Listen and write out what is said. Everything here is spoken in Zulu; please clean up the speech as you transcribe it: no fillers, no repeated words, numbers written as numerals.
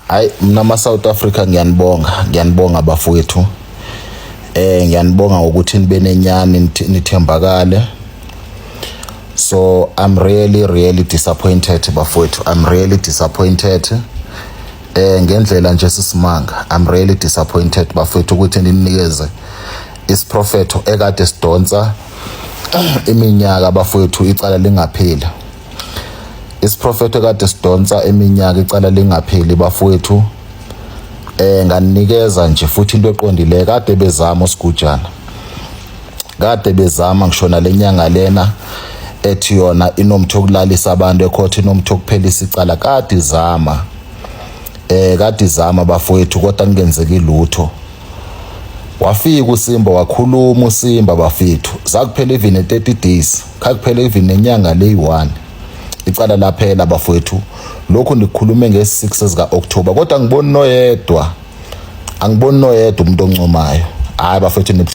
Hayi, mina ama South Africa ngiyanibonga, ngiyanibonga bafowethu. Ngiyanibonga ngokuthi nibe nenyani, nithembakale. So I'm really really disappointed bafowethu. I'm really disappointed. Ngendlela nje sisimanga. I'm really disappointed bafowethu ukuthi ninikeze isiprofetho ekade sidonsa iminyaka bafowethu, icala lingapheli. Isiprofetho kade sidonsa iminyaka, icala lingapheli bafowethu. Nganikeza nje futhi into eqondile. Kade bezama usigujana, kade bezama ngishona lenyanga lena ethi yona inomthi okulalisa abantu ecourt, inomthi okuphelisa icala. Kade izama, kade izama bafowethu, kodwa kungenzeki lutho. Wafika uSimba, wakhuluma uSimba bafethu, zakuphela even 30 days, khakuphela even nenyanga leyi-1, icala laphela bafowethu. Lokhu ndikukhulume nge-6 zika-October, kodwa angiboni noyedwa, angiboni noyedwa umuntu oncomayo. Hayi bafethu.